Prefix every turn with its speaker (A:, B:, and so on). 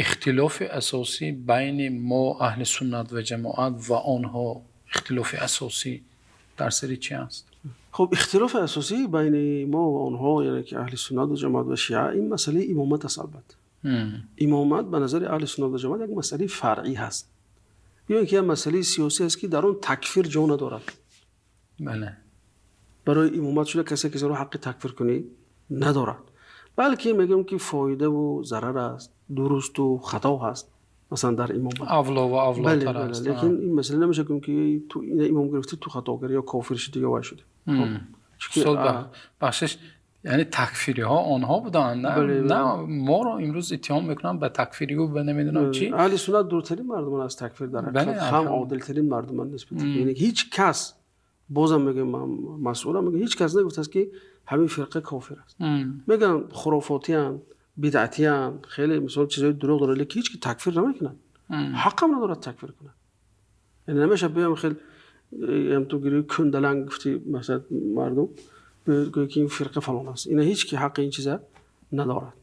A: Ихтилофи асосӣ байни мо аҳли суннат ва ҷамоат ва онҳо, ихтилофи асосӣ дар сари чӣ аст?
B: Хуб, ихтилофи асосӣ байни мо ва онҳо, яъне ки аҳли суннат ва ҷамоат ва шиа, ин масъалаи имомат аст албатта. Имомат ба назари аҳли суннат ва ҷамоат як масъалаи фаръӣ ҳаст. Ё инки як масъалаи сиёсӣ аст, ки дар он такфир ҷо надорад.
A: Бале.
B: Барои имомат шуда касе касеро ҳаққи такфир кунӣ надорад. Балки мегӯям, ки фоида ва зарар аст, дуруст ва хато ҳаст, масалан дар имомат.
A: Авло ва авлотар аст.
B: Бале, лекин ин масъала намешавад гуфт, ки ту инро имом гирифтӣ, ту хато кардӣ ё кофир шудӣ ё вой шудӣ.
A: Устод, бахшиш, яъне такфириҳо онҳо буданд, не?
B: Бале.
A: Не, моро имрӯз иттиҳом мекунанд ба такфирӣ ва ба намедонам чӣ.
B: Аҳли суннат дуртарин мардумон аз такфир дар ҳақиқат, ҳам одилтарин мардумон нисбат. Яъне ҳеҷ кас, боз ҳам мегӯям, ман масъулам, мегӯям ҳеҷ кас нагуфтааст, ки ҳамин фирқа кофир аст. Мегӯянд хурофотианд, бидъатианд, хеле мисол чизҳои дурӯғ доранд, лекин ҳеҷ кас такфир намекунад. Ҳақ ҳам надорад такфир кунад. Яъне намешавад биёем хеле ҳам ту гирӣ кундаланг гуфтӣ, масалан мардум бигӯяд, ки ин фирқа фалон аст. Ина ҳеҷ кас ҳаққи ин чизро надорад.